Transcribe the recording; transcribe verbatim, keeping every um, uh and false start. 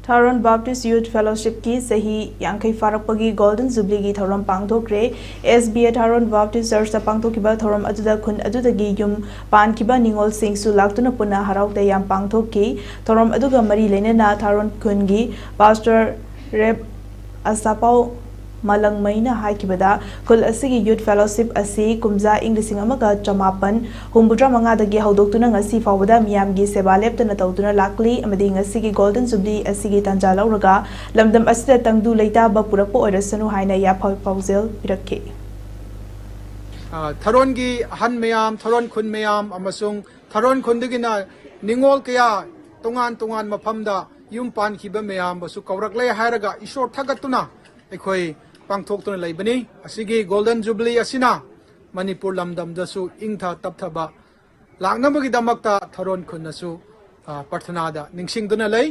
ꯊꯥꯔꯣꯟ baptise ꯌꯨꯠ ꯐꯦꯂꯣꯁꯤꯞꯀꯤ ꯆꯍꯤ ꯌꯥꯡꯈꯩ ꯐꯥꯔꯛꯄꯒꯤ golden ꯖꯨꯕ꯭ꯂꯤꯒꯤ ꯊꯧꯔꯝ ꯄꯥꯡꯊꯣꯛꯈ꯭ꯔꯦ꯫ ꯑꯦꯁ ꯕꯤ ꯑꯦ ꯊꯥꯔꯣꯟ ꯕꯥꯞꯇꯤꯁ ꯆꯔꯆꯇ ꯄꯥꯡꯊꯣꯛꯈꯤꯕ ꯊꯧꯔꯝ ꯑꯗꯨꯗ ꯈꯨꯟ ꯑꯗꯨꯗꯒꯤ ꯌꯨꯝ ꯄꯥꯟꯈꯤꯕ ꯅꯤꯉꯣꯜꯁꯤꯡꯁꯨ ꯂꯥꯛꯇꯨꯅ ꯄꯨꯟꯅ ꯍꯔꯥꯎ ꯇꯌꯥꯝ ꯄꯥꯡꯊꯣꯛꯈꯤ꯫ ꯊꯧꯔꯝ ꯑꯗꯨꯒ ꯃꯔꯤ ꯂꯩꯅꯅ ꯊꯥꯔꯣꯟ ꯈꯨꯟꯒꯤ ꯄꯥꯁꯇꯔ ꯔꯦꯞ ꯑꯁꯥꯄꯥꯎ ꯃꯥꯂꯪꯃꯩꯅ ꯍꯥꯏꯈꯤꯕꯗ, ꯈꯨꯜ ꯑꯁꯤꯒꯤ ꯌꯨꯠ ꯐꯦꯂꯣꯁꯤꯞ ꯑꯁꯤ ꯀꯨꯝꯖꯥ ꯏꯪ ꯂꯤꯁꯤꯡ ꯑꯃꯒ ꯆꯃꯥꯄꯟ ꯍꯨꯝꯐꯨꯇꯔꯥ ꯃꯉꯥꯗꯒꯤ ꯍꯧꯗꯣꯛꯇꯨꯅ ꯉꯁꯤ ꯐꯥꯎꯕꯗ ꯃꯤꯌꯥꯝꯒꯤ ꯁꯦꯕꯥ ꯂꯦꯞꯇꯅ ꯇꯧꯗꯨꯅ ꯂꯥꯛꯂꯤ ꯑꯃꯗꯤ ꯉꯁꯤꯒꯤ ꯒꯣꯜꯗꯟ ꯖꯨꯕ꯭ꯂꯤ ꯑꯁꯤꯒꯤ ꯇꯥꯟꯖꯥ ꯂꯧꯔꯒ ꯂꯝꯗꯝ ꯑꯁꯤꯗ ꯇꯪꯗꯨ ꯂꯩꯇꯥꯕ ꯄꯨꯔꯛꯄ ꯑꯣꯏꯔꯁꯅꯨ ꯍꯥꯏꯅ ꯌꯥꯐ ꯄꯥꯎꯖꯦꯜ ꯄꯤꯔꯛꯈꯤ꯫ ꯑ, ꯊꯥꯔꯣꯟꯒꯤ ꯑꯍꯟ ꯃꯌꯥꯝ, ꯊꯥꯔꯣꯟ ꯈꯨꯟ ꯃꯌꯥꯝ ꯑꯃꯁꯨꯡ ꯊꯥꯔꯣꯟ ꯈꯨꯟꯗꯒꯤꯅ ꯅꯤꯉꯣꯜ ꯀꯌꯥ ꯇꯣꯉꯥꯟ ꯇꯣꯉꯥꯟ ꯃꯐꯝꯗ ꯌꯨꯝ ꯄꯥꯟꯈꯤꯕ ꯃꯌꯥꯝꯕꯨꯁꯨ ꯀꯧꯔꯛꯂꯦ ꯍꯥꯏꯔꯒ ꯏꯁꯣꯔ ꯊꯥꯒꯠꯇꯨꯅ ꯑꯩꯈꯣꯏ ꯄꯥꯡꯊꯣꯛꯇꯨꯅ ꯂꯩꯕꯅꯤ꯫ ꯑꯁꯤꯒꯤ ꯒꯣꯜꯗꯟ ꯖꯨꯕꯤꯂꯤ ꯑꯁꯤꯅ ꯃꯅꯤꯄꯨꯔ ꯂꯝꯗꯝꯗꯁꯨ ꯏꯪꯊ ꯇꯞꯊꯕ ꯂꯥꯛꯅꯕꯒꯤꯗꯃꯛꯇ ꯊꯥꯔꯣꯟ ꯈꯨꯟꯅꯁꯨ, ꯑ, ꯄ꯭ꯔꯊꯅꯥꯗ ꯅꯤꯡꯁꯤꯡꯗꯨꯅ ꯂꯩ꯫